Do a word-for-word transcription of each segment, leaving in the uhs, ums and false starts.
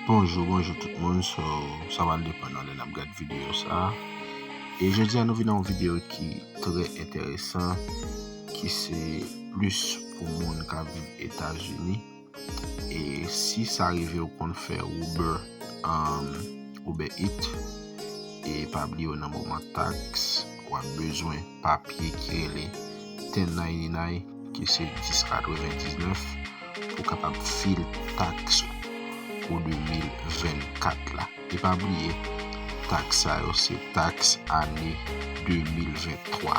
Bonjou, bonjou tout moun. So, sa pral depann nan lè n ap gad videyo sa. E jodi a nou vin nan yon videyo ki trè enteresan, ki se plis pou moun k ap viv Etazini. E si sa rive w konn fè Uber, um, Uber Eats, e pa bliye w nan moman taks, w ap bezwen papye ki rele ten ninety-nine, ki se dis katrevendiznèf, pou kapab fil taks ou de mil vennkat la. E pa bliye, taks sa yo se taks ane de mil venntwa.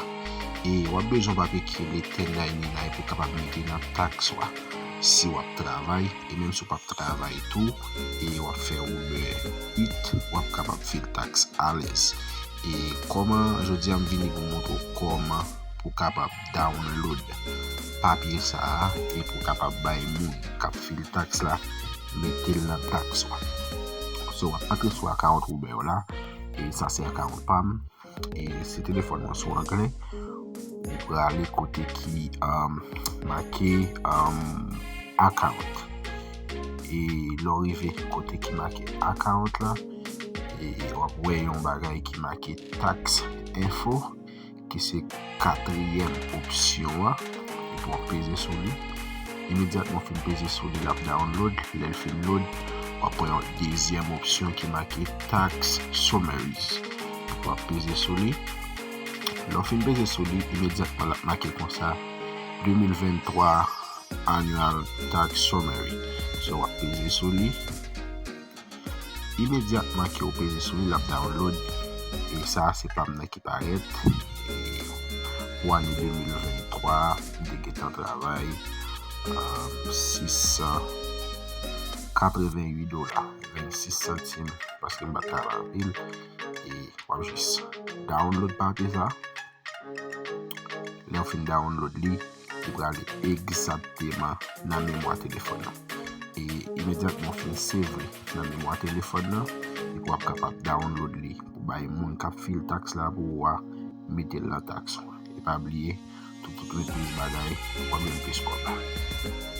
E w ap bezwen papye ki rele ten ninety-nine pou kapab mete nan taks ou a. Si w ap travay, e menm si w p ap travay tou, e w ap fè Uber Eats, w ap kapab fil taks alèz. E kòman, jodi a m vini pou montre w kòman pou kapab download papye sa a e pou kapab bay moun k ap fil taks la mete l nan taks ou a. So, w ap antre sou account Uber la, e sa se account pa m, e si telefòn mwen sou anglè, ou prale kote ki, um, make, um, account. E lè w rive kote ki make account la, e w ap wè yon bagay ki make tax info, ki se katriyèm opsyon an, epi w ap peze sou li. Imedyatman w fin peze sou li, l ap download. Lè l fin load, w ap wè yon dezyèm opsyon ki make tax summaries. Epi w ap peze sou li. Lè w fin peze sou li, imedyatman l ap make konsa, de mil venntwa annual tax summary. So, w ap peze sou li. Imedyatman ke w peze sou li, l ap download. E sa a se pa m nan ki parèt. E pou ane de mil venntwa, m te gentan travay, um, sis san katreventuit dola, vennsis santim, paske m pa t travay anpil. E w ap jis download papye sa. Lè w fin download li, li prale egzakteman nan memwa telefòn nan. E imedyatman w fin save li nan memwa telefòn nan, epi w ap kapab download li pou bay moun k ap fil taks la pou ou a, mete l nan taks ou. E pa bliye, tout, tout, tout plis bagay, w ap jwenn plis kòb la.